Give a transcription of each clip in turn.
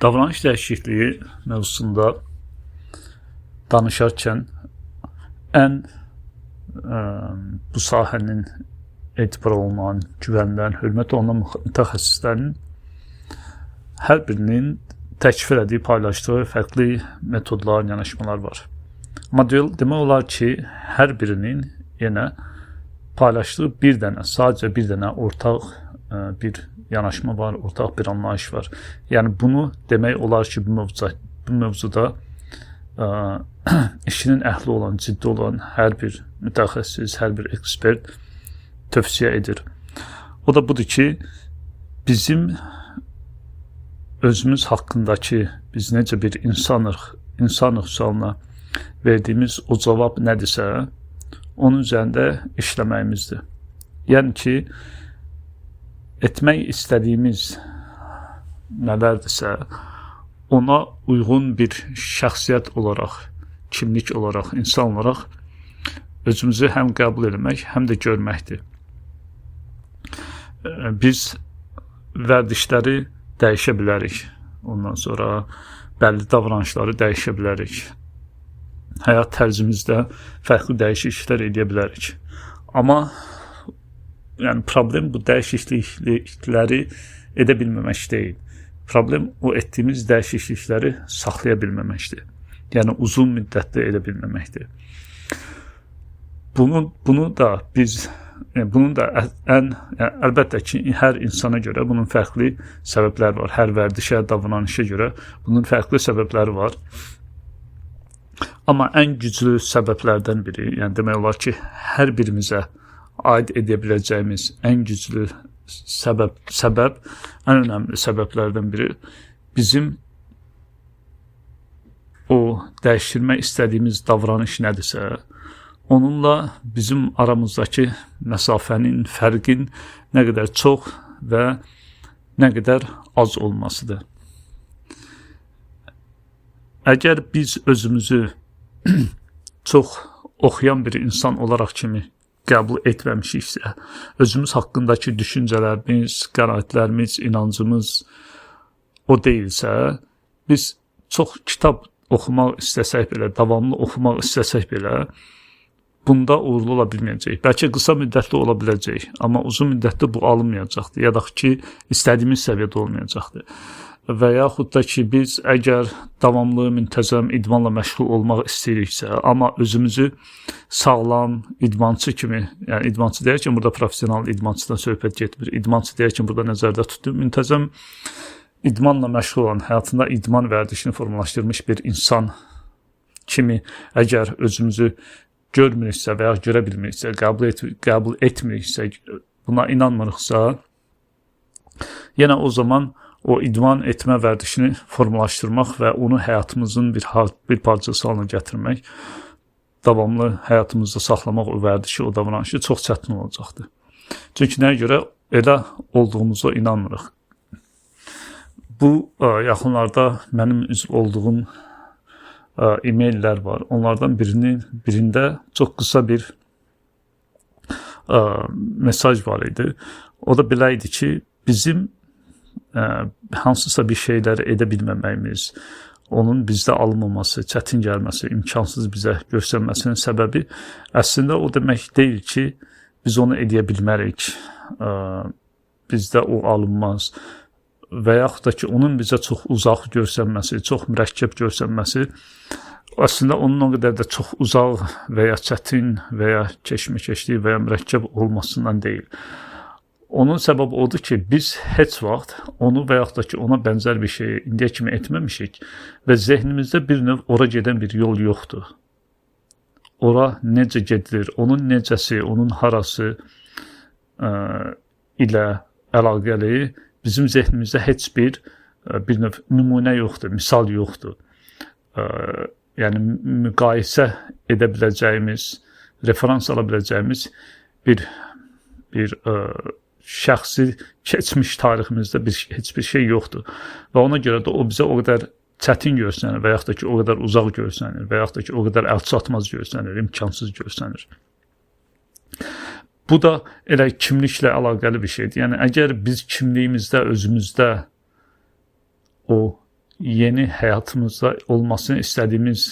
Davranış dəyişikliyi mövzusunda danışarkən ən bu sahənin etibar olunan, güvənilən, hörmət olunan mütəxəssislərin hər birinin təklif elədiyi, paylaşdığı fərqli metodlar, yanaşmalar var. Amma demək olar ki, hər birinin yenə paylaşdığı bir dənə, sadəcə bir dənə ortaq bir yanaşma var, ortaq bir anlayış var. Yəni bunu demək olar ki, bu mövzuda işinin əhli olan, ciddi olan hər bir mütəxəssis, hər bir ekspert tövsiyə edir. O da budur ki, bizim özümüz haqqındakı biz necə bir insanıq sualına verdiyimiz o cavab nədirsə, onun üzərində işləməyimizdir. Yəni ki, etmək istədiyimiz nələrdirsə, ona uyğun bir şəxsiyyət olaraq, kimlik olaraq, insan olaraq özümüzü həm qəbul etmək, həm də görməkdir. Biz vərdişləri dəyişə bilərik. Ondan sonra bəlli davranışları dəyişə bilərik. Həyat tərzimizdə fərqli dəyişikliklər edə bilərik. Amma yəni problem bu dəyişiklikləri edə bilməmək deyil. Problem o etdiyimiz dəyişiklikləri saxlaya bilməməkdir. Yəni uzun müddətli edə bilməməkdir. Bunu da biz bunun da ən yəni, əlbəttə ki, hər insana görə bunun fərqli səbəbləri var. Hər vərdişə, davranışa görə bunun fərqli səbəbləri var. Amma ən güclü səbəblərdən biri, yəni demək olar ki, hər birimizə aid edə biləcəyimiz ən güclü səbəb, ən önəmli səbəblərdən biri bizim o dəyişdirmək istədiyimiz davranış nədirsə, onunla bizim aramızdakı məsafənin, fərqin nə qədər çox və nə qədər az olmasıdır. Əgər biz özümüzü çox oxuyan bir insan olaraq kimi qəbul etməmişiksə, özümüz haqqındakı düşüncələrimiz, qənaətlərimiz, inancımız o deyilsə, biz çox kitab oxumaq istəsək belə, davamlı oxumaq istəsək belə, bunda uğurlu ola bilməyəcəyik. Bəlkə qısa müddətli ola biləcək, amma uzun müddətli bu alınmayacaqdır, ya da ki, istədiyimiz səviyyədə olmayacaqdır. Və yaxud da ki, biz əgər davamlı, müntəzəm idmanla məşğul olmaq istəyiriksə, amma özümüzü sağlam idmançı kimi, yəni idmançı deyərkən burada professional idmançıdan söhbət getmir, idmançı deyərkən burada nəzərdə tutduğum müntəzəm idmanla məşğul olan, həyatında idman vərdişini formalaşdırmış bir insan kimi əgər özümüzü görmürüksə və ya görə bilmiriksə, qəbul etmiriksə, buna inanmırıqsa, yenə o zaman o idman etmə vərdişini formalaşdırmaq və onu həyatımızın bir parçası halına gətirmək, davamlı həyatımızda saxlamaq o vərdişi, o davranışı çox çətin olacaqdır. Çünki nəyə görə elə olduğumuza inanmırıq. Bu yaxınlarda mənim üzv olduğum e-maillər var. Onlardan birində çox qısa bir mesaj var idi. O da belə idi ki, bizim hansısa bir şeyləri edə bilməməyimiz, onun bizdə alınmaması, çətin gəlməsi, imkansız bizə göstərməsinin səbəbi əslində o demək deyil ki, biz onu edə bilmərik, bizdə o alınmaz və yaxud da ki, onun bizə çox uzaq görsənməsi, çox mürəkkəb görsənməsi əslində onun o qədər də çox uzaq və ya çətin və ya keşməkeşli və ya mürəkkəb olmasından deyil. Onun səbəbi odur ki, biz heç vaxt onu və yaxud da ki, ona bənzər bir şeyi indiyə kimi etməmişik və zehnimizdə bir növ ora gedən bir yol yoxdur. Ora necə gedilir, onun necəsi, onun harası ilə əlaqəli bizim zehnimizdə heç bir növ nümunə yoxdur, misal yoxdur. Yəni müqayisə edə biləcəyimiz, referans ala biləcəyimiz bir şəxsi keçmiş tariximizdə heç bir şey yoxdur. Və ona görə də o bizə o qədər çətin görsənir və yaxud da ki, o qədər uzaq görsənir və yaxud da ki, o qədər əlçatmaz görsənir, imkansız görsənir. Bu da elə kimliklə əlaqəli bir şeydir. Yəni əgər biz kimliyimizdə, özümüzdə o yeni həyatımızda olmasını istədiyimiz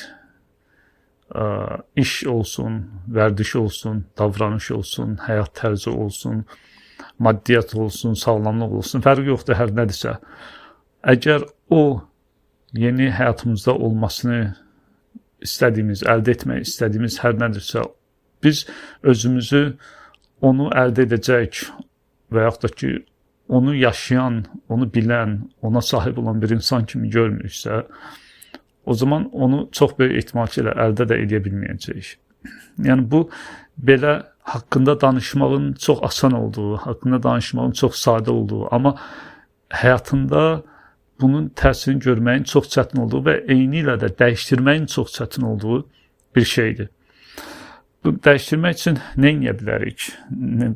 iş olsun, vərdiş olsun, davranış olsun, həyat tərzi olsun, maddiyyat olsun, sağlamlıq olsun, fərqi yoxdur hər nədirsə. Əgər o yeni həyatımızda olmasını istədiyimiz, əldə etmək istədiyimiz hər nədirsə, biz özümüzü onu əldə edəcək və yaxud da ki, onu yaşayan, onu bilən, ona sahib olan bir insan kimi görmürüksə, o zaman onu çox böyük ehtimal ki, əldə də edə bilməyəcəyik. Yəni bu belə haqqında danışmağın çox asan olduğu, haqqında danışmağın çox sadə olduğu, amma həyatında bunun təsirini görməyin çox çətin olduğu və eyni ilə də dəyişdirməyin çox çətin olduğu bir şeydir. Bu dəyişdirmək üçün nə edə bilərik?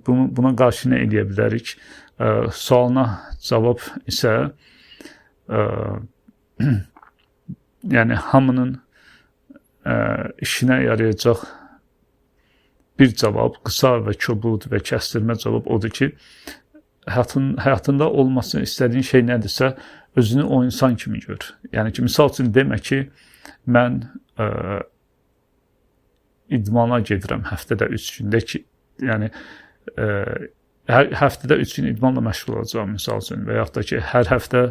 Buna qarşı nə edə bilərik? Sualına cavab isə yəni hamının işinə yarayacaq bir cavab, qısa və kobud və kəsdirmə cavab odur ki, həyatında olmasını istədiyin şey nədirsə, özünü o insan kimi gör. Yəni ki, misal üçün demə ki, mən idmana gedirəm həftədə 3 gündə ki, yəni hər həftədə 3 gün idmanla məşğul olacağam misal üçün və yaxud da ki, hər həftə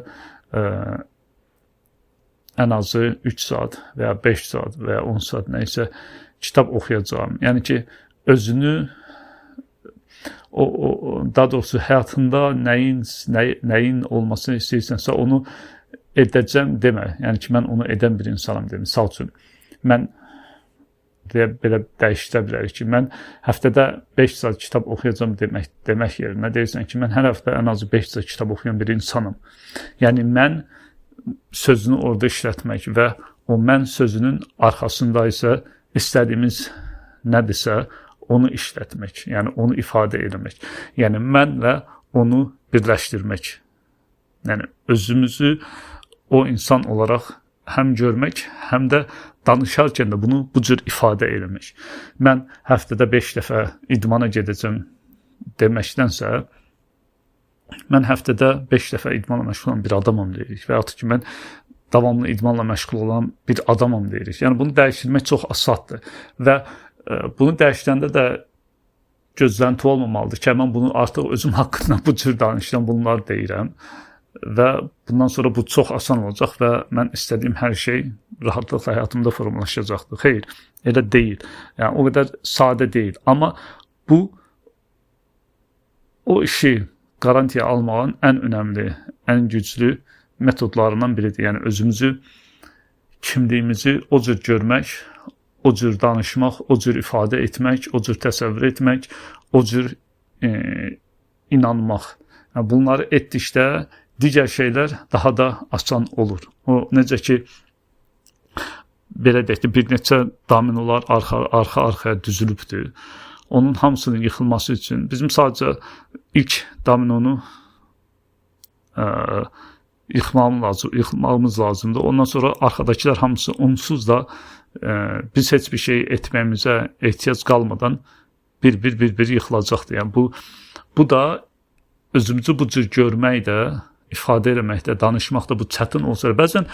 ən azı 3 saat və ya 5 saat və ya 10 saat nə isə kitab oxuyacağam. Yəni ki, özünü daha doğrusu həyatında nəyin olmasını istəyirsənsə onu edəcəm demə. Yəni ki, mən onu edən bir insanam demə. Misal üçün, mən deyə belə dəyişdirə bilərik ki, mən həftədə 5 saat kitab oxuyacağam demək yerinə deyirsən ki, mən hər həftə ən azı 5 saat kitab oxuyan bir insanam. Yəni mən sözünü orada işlətmək və o mən sözünün arxasında isə istədiyimiz nədirsə onu işlətmək, yəni onu ifadə etmək. Yəni mənlə onu birləşdirmək. Yəni özümüzü o insan olaraq həm görmək, həm də danışarkən də bunu bu cür ifadə eləmək. Mən həftədə 5 dəfə idmana gedəcəm deməkdənsə, mən həftədə 5 dəfə idmanla məşğul olan bir adamam deyirik və yaxud ki, mən davamlı idmanla məşğul olan bir adamam deyirik. Yəni bunu dəyişdirmək çox asandır və bunu dəyişdirəndə də gözlənti olmamalıdır ki, mən bunu artıq özüm haqqında bu cür danışıram, bunları deyirəm və bundan sonra bu çox asan olacaq və mən istədiyim hər şey rahatlıqla həyatımda formalaşacaqdır. Xeyr, elə deyil. Yəni o qədər sadə deyil. Amma bu o işi qarantiya almağın ən önəmli, ən güclü metodlarından biridir. Yəni özümüzü, kimliyimizi o cür görmək, o cür danışmaq, o cür ifadə etmək, o cür təsəvvür etmək, o cür inanmaq. Yəni bunları etdikdə digər şeylər daha da asan olur. O necə ki, belə deyək də, bir neçə dominolar arxa-arxaya düzülübdür. Onun hamısının yıxılması üçün bizim sadəcə ilk dominonu yıxmağımız lazımdır. Ondan sonra arxadakılar hamısı onsuz da biz heç bir şey etməyimizə ehtiyac qalmadan bir-bir yıxılacaqdır. Yəni bu da özümüzü bu cür görmək də, ifadə eləmək də, danışmaq da bu çətin olsa da. Bəzən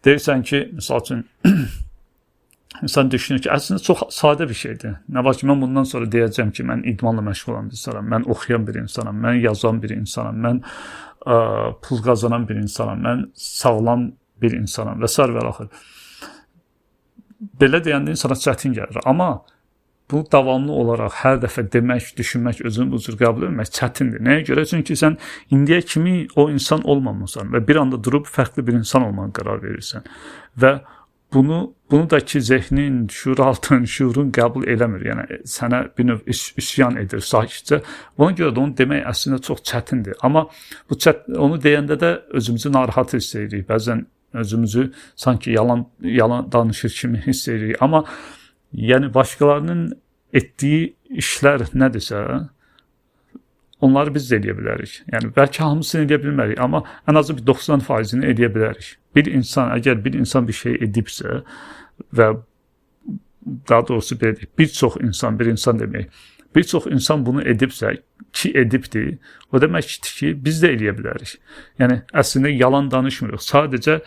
deyirsən ki, misal üçün insan düşünür ki, əslində çox sadə bir şeydir. Nə var ki, mən bundan sonra deyəcəm ki, mən idmanla məşğul olan bir insanam, mən oxuyan bir insanam, mən yazan bir insanam, mən pul qazanan bir insanam, mən sağlam bir insanam və sair və axır. Belə deyəndə insana çətin gəlir. Amma bu davamlı olaraq hər dəfə demək, düşünmək, özünü bu cür qəbul etmək çətindir. Nəyə görə? Çünki sən indiyə kimi o insan olmamışsan və bir anda durub fərqli bir insan olmağa qərar verirsən. Və bunu da ki, zehnin, şuuraltın, şuurun qəbul eləmir. Yəni sənə bir növ üsyan edir sakitcə. Ona görə də onu demək əslində çox çətindir. Amma bu onu deyəndə də özümüzü narahat hiss edirik. Bəzən özümüzü sanki yalan danışır kimi hiss edirik. Amma yəni başqalarının etdiyi işlər nədirsə, onları biz də eləyə bilərik. Yəni bəlkə hamısını eləyə bilmərik, amma ən azı bir 90%-ni eləyə bilərik. Bir insan, əgər bir insan bir şey edibsə və daha doğrusu belə deyək, bir çox insan, bir insan demək, bir çox insan bunu edibsə, ki edibdir, o deməkdir ki, biz də eləyə bilərik. Yəni əslində yalan danışmırıq. Sadəcə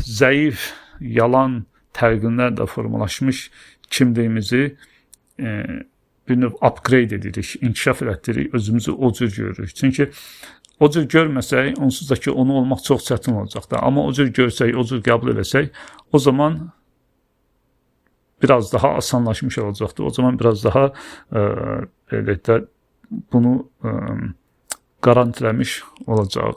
zəif, yalan təlqinlərlə formalaşmış kimliyimizi bir növ upgrade edirik, inkişaf elətdiririk, özümüzü o cür görürük. Çünki o cür görməsək, onsuz da ki, onu olmaq çox çətin olacaqdır. Amma o cür görsək, o cür qəbul eləsək, o zaman biraz daha asanlaşmış olacaqdır. O zaman biraz daha belə də bunu garantiləmiş olacaq.